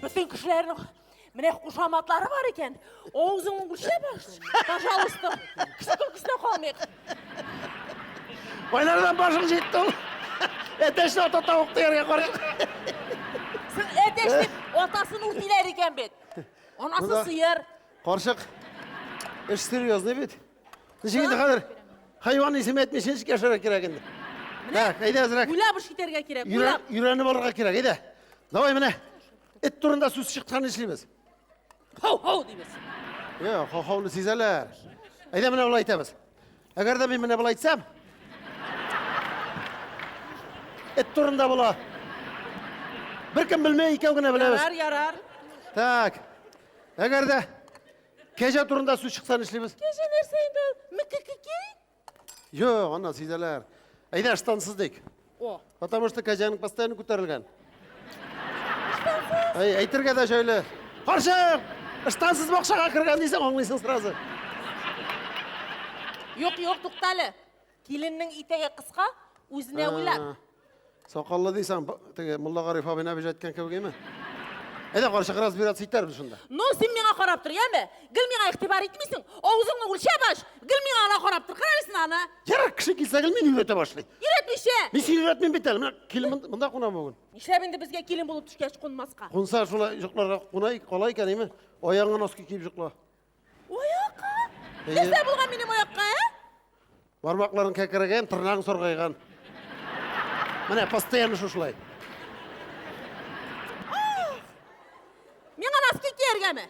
Бөтен кешеләрнең менә кушаматлары бар икән. Авызыңны үлчәп аш. Пожалуйста. Кеше көлкесенә калмыйк. Байлардан башың җитте ул. Әтәчне ата тавык дияргә карый. Син әтәч дип атасын үртиләр икән бит. Анасы Монда- сыер. Карчык, эш серьезный бит. Ничек инде хәзер? Хайван исеме әйтмичә ничек яшәргә кирәк инде? Так, әйдә әзрәк. Уйлап эш итәргә кирәк, уйлап. Өйрәнеп алырга кирәк, әйдә. Давай менә. Эт турында сүз чыккан нишлибез? Хау-хау дибез. Юк, хау-хауны сизәләр. Әйдә менә болай әйтәбез. Әгәр дә мин менә болай әйтсәм, эт турында була. Беркем белмей, икәү генә беләбез. Ярар, ярар. Так. Әгәр дә кәҗә турында сүз чыкса нишлибез? Кәҗә нәрсә инде ул? Мекекеки? Юк, аннан сизәләр. Әйдә, ыштансыз дик. О. Потому что кәҗәнең постоянно күтәрелгән. Ыштансыз? Әй, әйтергә дә җайлы. Карчык! Ыштансыз бакчага кергән дисең, аңлыйсың сразу. Юк, юк, туктале. Киленнең итәге кыска, үзенә уйлап. Сакаллы дисәң, теге Мулла Гариф абый Нәбиҗ әйткән кебек әйме? Әйдә, карчык, разбираться итәрбез шунда. Ну, син миңа карап тор, яме? Гел миңа игътибар итмисең. Авызыңны үлчәп ач. Гел миңа гына карап тор. Кара әле син аны. Ярар, кеше килсә гел мине өйрәтә башлый. Өйрәтмичә. Мин сине өйрәтмим бит әле. Менә килен монда куна бүген. Нишләп инде безгә килен булып төшкәч кунмаска? Кунса шулай йокларга куна, кала икән, әйме? Аягыңа носки киеп йокла. Аякка? Әйе. Нәрсә булган минем аякка, ә? Бармакларың кәкрәйгән, тырнагың саргайган. Менә постоянно шушылай. Миңа носки кияргәме?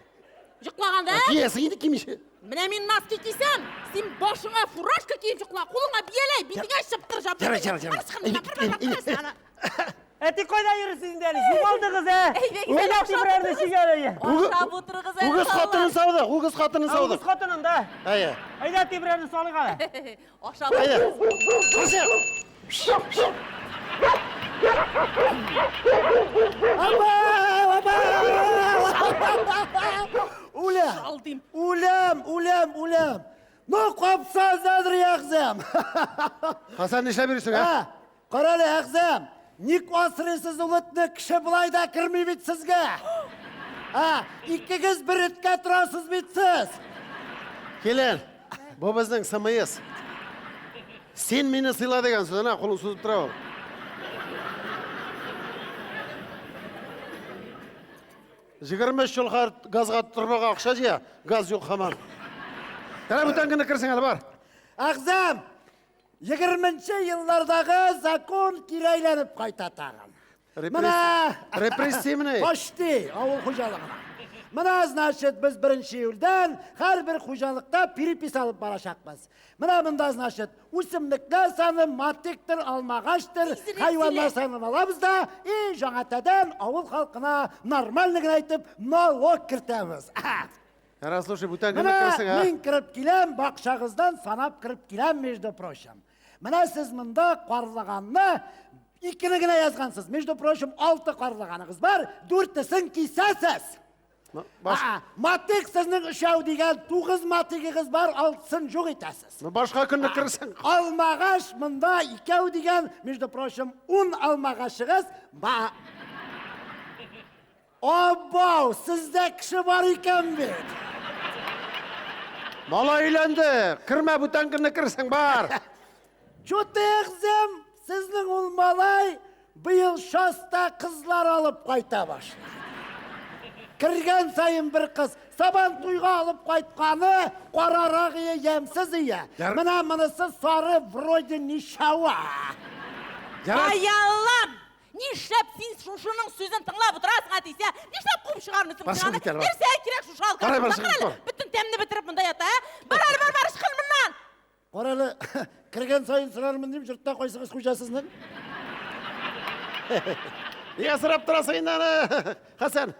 Йоклаганда. анда, ә? Киясең инде кимичә. Менә мин носки кисәм, син башыңа фуражка киеп чыкла, кулыңа бияләй, битеңә чыптыр жабдыр. Ярар, ярар, ярар. Әти кайда йөрисез инде әле? Югалдыгыз, ә? Әйдәгез, Әйдә, ашап берәрне утырыгыз. чигәле. Ашап утырыгыз әле. Үгез хатынын саудык, үгез хатынын Үгез саудык. хатынын да. Әйе. Әйдә, әти берәрне салыйк әле. Ашап Әйдә. Үләм. Алдым. Үләм, үләм, үләм. Ну, капса хәзер Әгъзам. Хасан нишләп йөрисең, ә? Ә, кара әле, Әгъзам. Ник асрыйсыз ул этне? Кеше болай да керми бит сезгә. Ә, икегез бер эткә торасыз бит сез. Килен, бу безнең СМС. Син мине сыйла дигән сүз, әнә кулын сузып тора ул. 23 ел хәр газга торбага акча җыя, газ юк һаман. Әнә бүтән генә керсең әле бар. Әгъзам, 20 еллардагы закон кире әйләнеп кайта тагын. Менә Репрессивный. Почти авыл хуҗалыгына. Менә, значит, без 1 июльдән һәрбер хуҗалыкта перепись алып барачакбыз. Менә монда, значит, үсемлекләр саны, матиктер, алмагачтыр, Тизрәк хайваннар сөйлә. санын алабыз да, и жаңатадан авыл халкына нормально гына итеп налог кертәбез. Әнә, слушай, бүтән генә Менә керсең, ә? мин кереп киләм, бакчагыздан санап кереп киләм, между прочим. Менә сез монда карлыганны икене генә язгансыз. Между прочим, алты карлыганыгыз бар, дүртесен кисәсез. Баш, А, матик сезнең өчәү дигән тугыз матигегез бар, алтысын юк итәсез. ну башка көнне керсең. Алмагач монда икәү дигән, между прочим, ун алмагачыгыз ба. Абау, сездә кеше бар икән бит. Малай өйләнде. Кермә бүтән көнне керсең, бар. Чуты әгъзам, сезнең ул малай быел шаста кызлар алып кайта башлады. Кергән саен бер кыз сабан туйга алып кайтканы карарак ие, ямьсез ие. Яр- Менә монысы сары вроде ничава. Ярар. Ай Аллам! Нишләп син шушының сүзен тыңлап утырасың, әтисе? Нишләп куып чыгармыйсың Бар, син аны? чыгып кит әле, бар. Нәрсәгә кирәк шушы алкаш? Бар, бар, Бакыр чыгып әле, бар. бөтен тәмне бетереп монда ята, ә? Бар әле, бар, бар, ычкын моннан! Кара әле, кергән саен сорармын дип, йортта кайсыгыз хуҗа сезнең? Нигә сорап торасың инде аны? Хәсән,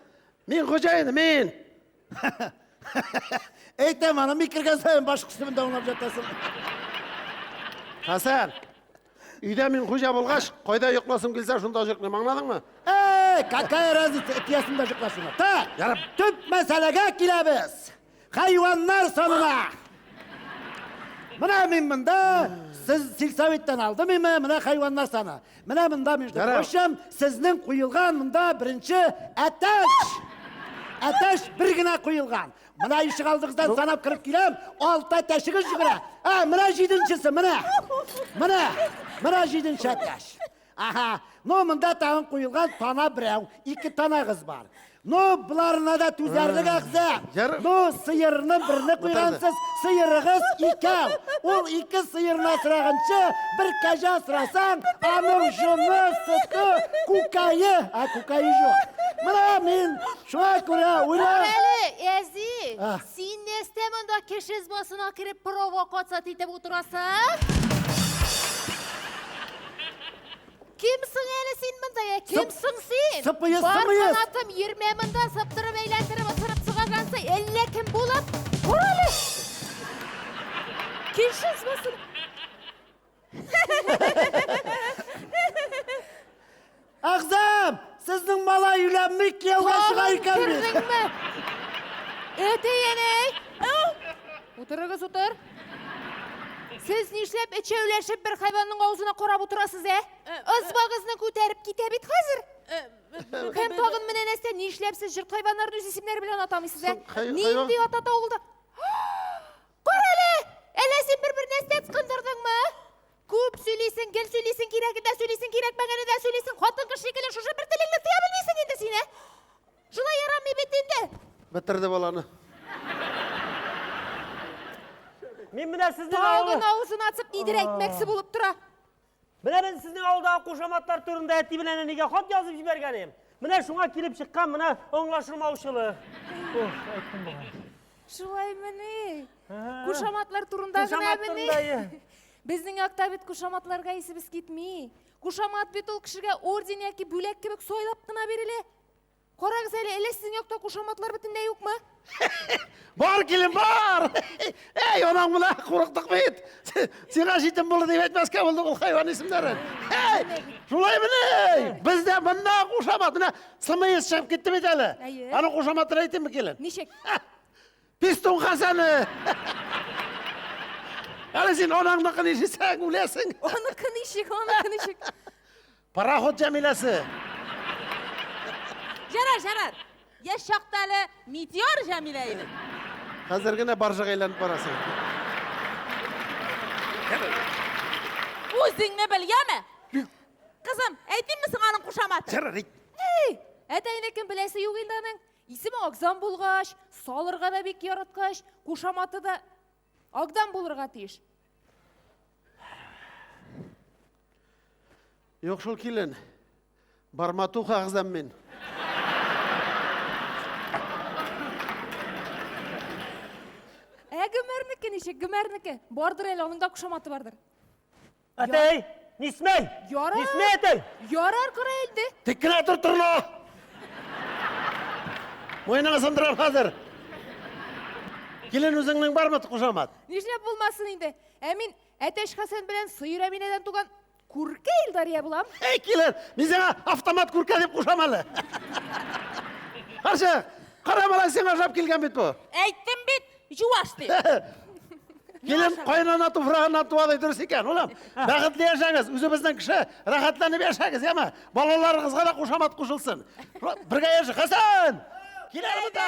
мин хуҗа инде, мин. Әйтәм аны, мин кергән саен баш төбендә аунап ятасың. Хәсән, өйдә мин хуҗа булгач, кайда йокласым килсә, шунда йоклыйм, аңладыңмы? Эй, какая разница, эт ясында йокла шуны. Так, Ярар. төп мәсьәләгә киләбез. Хайваннар санына. Менә мин монда, сез сельсоветтан алдым име, менә хайваннар саны. Менә монда, между Ярар. прочим, сезнең куелган монда беренче әтәч. Әтәч бер генә куелган. Менә ишек алдыгыздан санап кереп киләм, алты әтәчегез йөгерә. Ә, менә җиденчесе, менә. Менә, менә җиденче әтәч. Аһа, ну монда тагын куелган тана берәү, ике танагыз бар. Ну, боларына да түзәрлек әгъза. Яр- Ну, сыерны берне куйгансыз, сыерыгыз икәү. Ул ике сыерны асраганчы, бер кәҗә асрасаң, аның җоны, сөте, күкәе, ә күкәе юк. Менә мин шуңа күрә уйлап Әле, Әзи, А. син нәрсә монда кеше избасына кереп провокация итеп утырасың? Кем соң әле син монда, я? Кем соң син? Сыпыйыз, Бар сыпыйыз. канатым, йөрмә монда, сыптырып, әйләндереп, осырып чыгаргансы, әллә кем булып? Кара әле! Кеше избасына... Әгъзам, сезнең малай өйләнми кияүгә чыга икән бит. Кердеңме? Әти, әнәй! Утырыгыз, утыр. Сез нишләп эчәүләшеп бер хайванның авызына карап утырасыз, ә? Ызбагызны күтәреп китә бит хәзер. Һәм тагын менә нәрсә, нишләп сез йорт хайваннарын үз исемнәре белән атамыйсыз, ә? Соң, хай- Нинди ата авылда? Кара әле! Әллә син бер-бер нәрсә ычкындырдыңмы? Күп сөйлисең, гел сөйлисең, кирәген дә сөйлисең, кирәкмәгәнен дә сөйлисең. Хатын-кыз шикелле шушы бер телеңне тыя белмисең инде син, ә? Шулай ярамый бит инде. Бетерде баланы. Мин менә сезнең Тагын авыл... авызын ачып нидер әйтмәкче булып тора. Менә мин сезнең авылдагы кушаматлар турында әти белән әнигә хат язып җибәргән идем. Менә шуңа килеп чыккан менә аңлашылмаучылык. Ох, әйттем бугай. Шулаймыни? Кушаматлар турында гына Кушамат турында, мени? Безнең якта бит кушаматларга исебез китми. Кушамат бит ул кешегә орден яки бүләк кебек сайлап кына бирелә. Карагыз әле, әллә сезнең якта кушаматлар бөтенләй юкмы? Бар, килен, бар! Әй, анаң менә курыктык бит. Сиңа җитем булды дип әйтмәскә булдык ул хайван исемнәрен. Әй, шулай мени? Бездә монда кушамат, менә СМС чыгып китте бит әле. Әйе. Аның кушаматын әйтимме, килен? Ничек? Пистун Хәсәне! Әле син анаңныкын ишетсәң, үләсең. Аныкы ничек, аныкы ничек? Пароход Җәмиләсе. Ярар, ярар. Яшь чакта әле метеор Җәмилә иде. Хәзер генә баржага әйләнеп барасың. Үзеңне бел, яме? Кызым, әйтимме соң аның кушаматын? Ярар, әйт. Эй, әтәйнекен беләсе юк инде аның. Исеме Агзам булгач, салырга да бик яраткач, кушаматы да Агдам булырга тиеш. Юк шул килен. Барматуха Агзам мин. Ә Гомәрнеке ничек? Гомәрнеке. Бардыр әле, аның да кушаматы бардыр. Әтәй, нисмәй! Ярар. Нисмәй, әтәй! Ярар, кара инде. Тик кенә тор, торна! Муеныңа сындырам хәзер. Килен үзеңнең бармы кушамат? Нишләп булмасын инде? Ә мин Әтәч Хәсән белән Сыер Әминәдән туган Күркә Илдария булам. Әй, килен, мин сиңа автомат күркә дип кушам әле. Карчык, кара малай сиңа ошап килгән бит бу. Әйттем бит, юаш дип. Килен кайнана туфрагыннан туа ди, дөрес икән, улым. Бәхетле яшәгез, үзебезнең кеше, рәхәтләнеп яшәгез, яме. Балаларыгызга да кушамат кушылсын. Бергә яшә, Хәсән! Кил әле монда.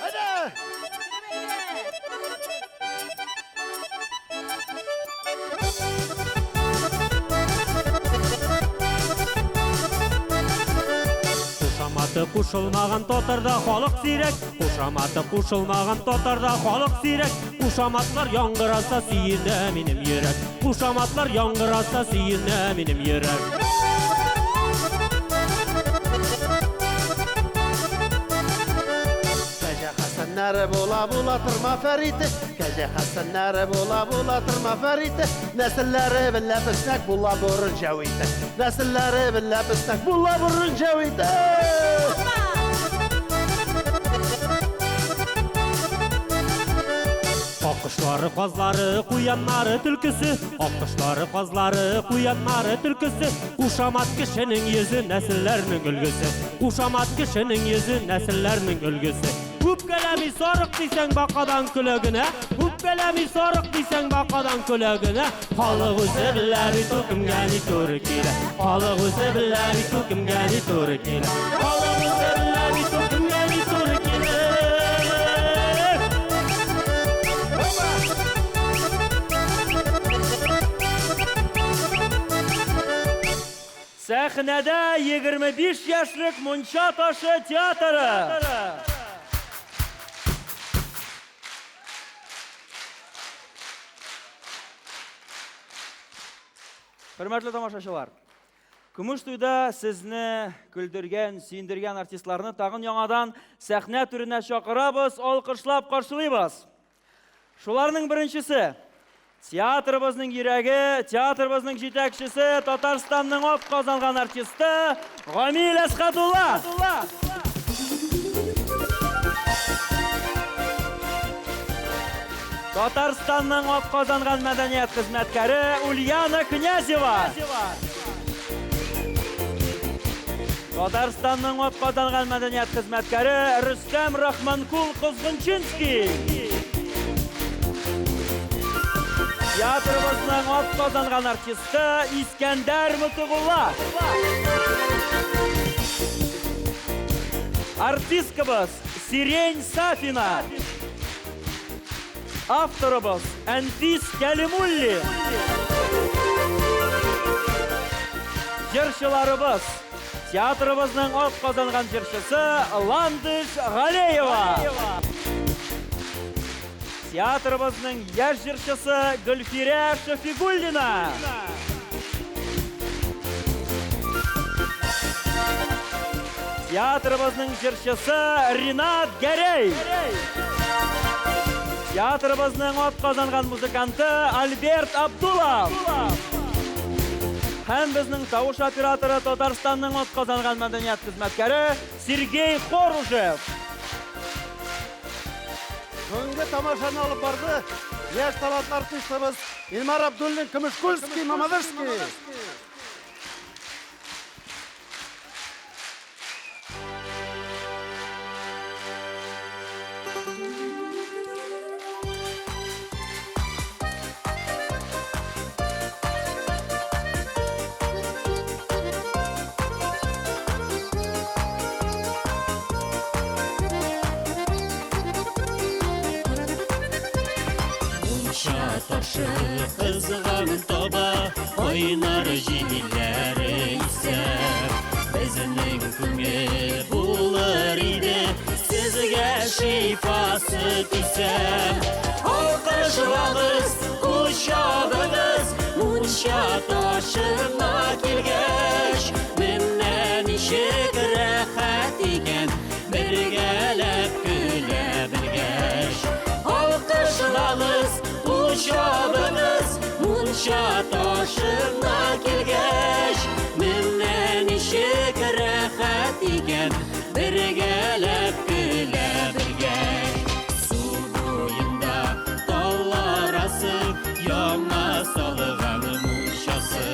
Әйдә! Кушаматы кушылмаган татарда халык сирәк, кушаматы кушылмаган татарда халык сирәк. Кушаматлар яңгыраса сөенә минем йөрәк. Кушаматлар яңгыраса сөенә минем йөрәк. Кәҗә Хәсәннәре була була тырма Фәрите, Кәҗә Хәсәннәре була була тырма Фәрите, нәселләре белә песнәк була борын җәвите. Нәселләре белә песнәк була борын җәвите. Аккошлары, казлары, куяннары, төлкесе, аккошлары, казлары, куяннары, төлкесе. Кушамат кешенең йөзе, нәселләрнең өлгесе. Кушамат кешенең йөзе, нәселләрнең өлгесе. Үпкәләми сарык дисәң бакадан көлә генә, үпкәләми сарык дисәң бакадан көлә генә. Халык үзе белә бит ул кемгә ни туры килә. Халык үзе белә бит ул кемгә ни туры килә. Халык үзе белә бит ул кемгә ни туры килә. Сәхнәдә 25 яшьлек Мунча ташы театры. Хөрмәтле тамашачылар, Көмеш туйда сезне көлдергән, сөендергән артистларны тагын яңадан сәхнә түренә чакырабыз, алкышлап каршылыйбыз. Шуларның беренчесе театрыбызның йөрәге, театрыбызның җитәкчесе, Татарстанның атказанган артисты Гамил Әсхәдулла. Татарстанның атказанган мәдәният хезмәткәре Ульяна Князева. Татарстанның атказанган мәдәният хезмәткәре Рөстәм Рахманкул Козгынчинский. Театрыбызның атказанган артисты Искәндәр Мотыгулла. Артисткабыз Сирень Сафина. Авторыбыз Әнфис Кәлимуллин. Җырчыларыбыз театрыбызның атказанган җырчысы Ландыш Галеева. Театрыбызның яшь җырчысы Гөлфирә Шәфигуллина. Театрыбызның җырчысы Ринат Гәрәй. Театрыбызның атказанган музыканты Альберт Абдулов. Һәм безнең тавыш операторы Татарстанның атказанган мәдәният хезмәткәре Сергей Хоружев. Бүгенге тамашаны алып барды яшь талантлы артистыбыз Илмар Абдуллин, Көмешкүлский, Мамадышский. Мунча ташы кызган таба, кайнар җилләре исә. Безнең күңел булыр иде, сезгә шифасы тисә. Алкышлагыз, кул чабыгыз, мунча ташына килгәч, менә ничек рәхәт икән, бергәләп көлә белгәч. Алкышлагыз, кул чабыгыз, мунча ташына килгәч, менә ничек рәхәт икән, бергәләп көлә белгәч. Су буенда таулар арасы, яңа салыган мунчасы.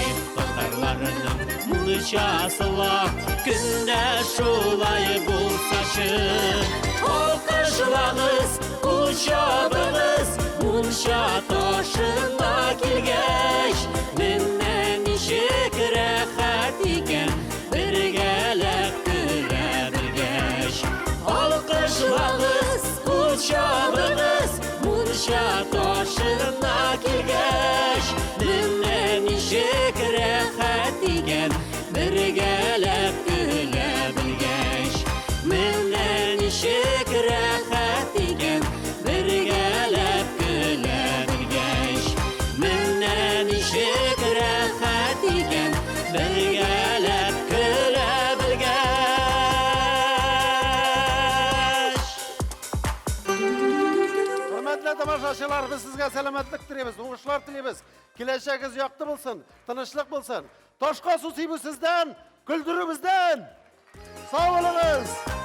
Эх, татарларының мунчасы ла, көндә шулай булсачы. Алкышлагыз, кул чабыгыз, мунча ташына килгәч, менә ничек рәхәт икән, бергәләп көлә белгәч. Алкышлагыз, кул чабыгыз, мунча ташына килгәч, менә ничек рәхәт икән, бергәләп көлә белгәч. Менә ничек рәхәт икән, бергәләп көлә белгәч. Менә ничек рәхәт икән, бергәләп көлә белгәч. Хөрмәтле тамашачылар, без сезгә сәламәтлек телибез, уңышлар телибез. Киләчәгегез якты булсын, тынычлык булсын. Ташка су сибү сездән, көлдерү бездән. Сау булыгыз!